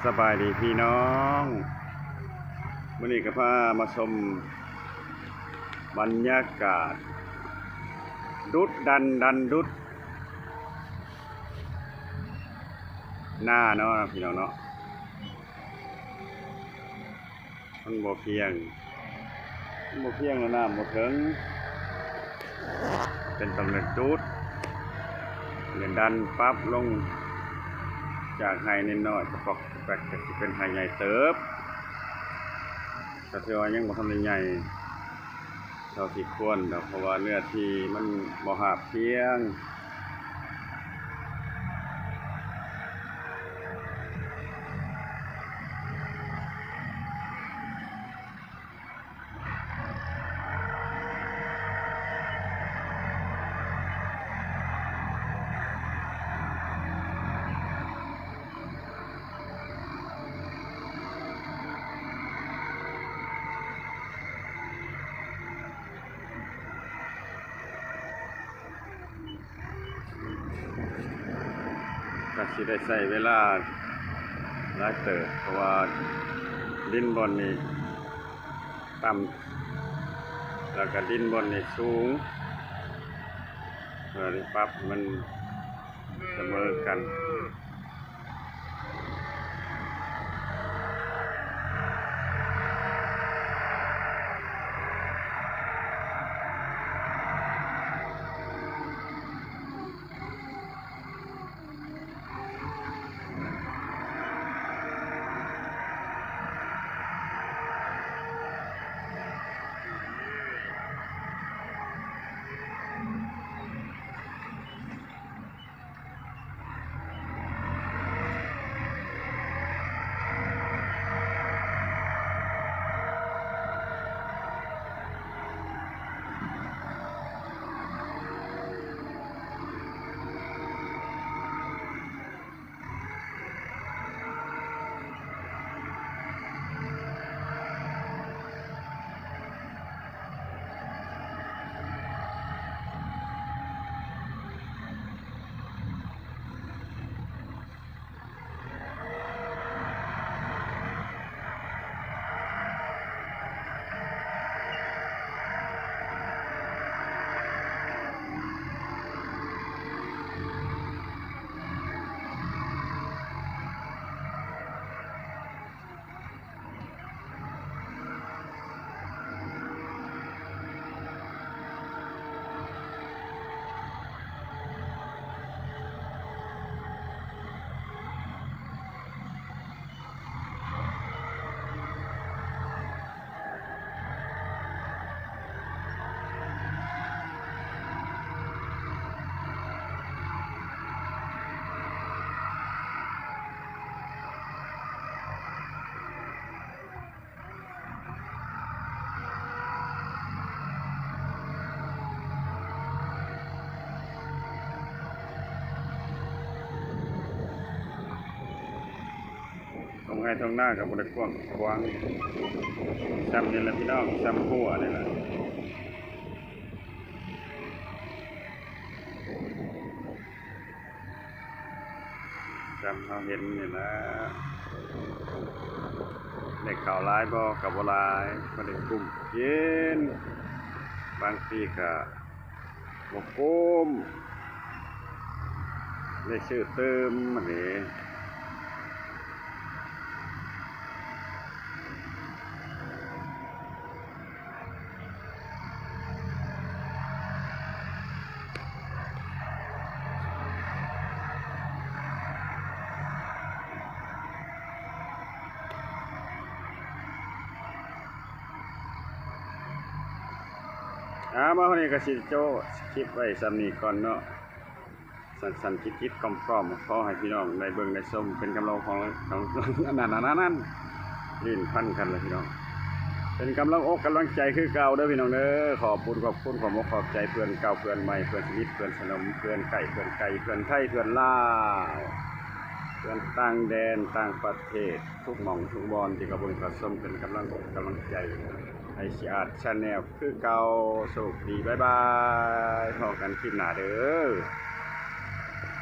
ສະບາຍດີພີ່ນ້ອງ ມື້ນີ້ກໍພາມາຊົມບັນຍາກາດ ດຸດດັນດັນດຸດ ນາເນາະພີ່ນ້ອງເນາະ. ມັນບໍ່ພຽງ ມັນບໍ່ພຽງ ແລ້ວນ້ຳບໍ່ເຖິງ ເປັນຕ້ອງໄດ້ດຸດ ແລະດັນປັບລົງ ຈາກໄຮ່ນ້ອຍໆ ປະປອກແປກ ກໍຊິເປັນໄຮ່ໃຫຍ່ເຕີບ ກໍຖືວ່າຍັງບໍ່ທັນໄດ້ໃຫຍ່ເທົ່າທີ່ຄວນດອກ ເພາະວ່າເນື້ອທີ່ມັນບໍ່ຮາບພຽງ. ກໍຊິໄດ້ໃຊ້ເວລາຫຼາຍເຕີບ ເພາະວ່າດິນບ່ອນນີ້ຕ່ຳ ແລ້ວກໍດິນບ່ອນນີ້ສູງ ເພື່ອໄດ້ປັບໃຫ້ມັນສະເໝີກັນ. ທົ່ງໄຮ່ທົ່ງນາກໍບໍ່ໄດ້ກວ້າງຂວາງ ຊ່ຳນີ້ແຫຼະພີ່ນ້ອງ ຊ່ຳຮົ້ວນີ້ແຫຼະ. ຊ່ຳເຮົາເຫັນນີ້ລະ ໄດ້ເຂົ້າຫຼາຍບໍ່ ກໍບໍ່ຫຼາຍ ພໍໄດ້ກຸ້ມກິນ ບາງປີກໍບໍ່ກຸ້ມ ໄດ້ຊື້ຕື່ມຫັ້ນເດ. ອ່າ ມາຮອດນີ້ກໍຊິໂຈະຄລິບໄວ້ສ່ຳນີ້ກ່ອນເນາະ. ສັ້ນໆ ຈິດໆ ກ້ອມໆ ຂໍໃຫ້ພີ່ນ້ອງໄດ້ເບິ່ງໄດ້ຊົມ ເປັນກຳລັງຂອງ ຂອງ ອັນນັ້ນ ອັນນັ້ນ ອັນນັ້ນ ລີ້ນພັນກັນລະພີ່ນ້ອງ ເປັນກຳລັງອົກກຳລັງໃຈຄືເກົ່າເດີພີ່ນ້ອງເດີ. ຂອບບຸນຂອບຄຸນ ຂອບອົກຂອບໃຈເພື່ອນເກົ່າເພື່ອນໃໝ່ ເພື່ອນສະໜິດເພື່ອນສະໜົມ ເພື່ອນໃກ້ເພື່ອນໄກ ເພື່ອນໄທເພື່ອນລາວ ເພື່ອນຕ່າງແດນຕ່າງປະເທດ ທຸກໝ່ອງທຸກບ່ອນທີ່ເຂົ້າເບິ່ງເຂົ້າຊົມ ເປັນກຳລັງອົກກຳລັງໃຈໃຫ້ຊິອາດແຊນແນວຄືເກົ່າ. ໂຊກດີ ບາຍບາຍ ພໍ້ກັນຄລິບໜ້າເດີ.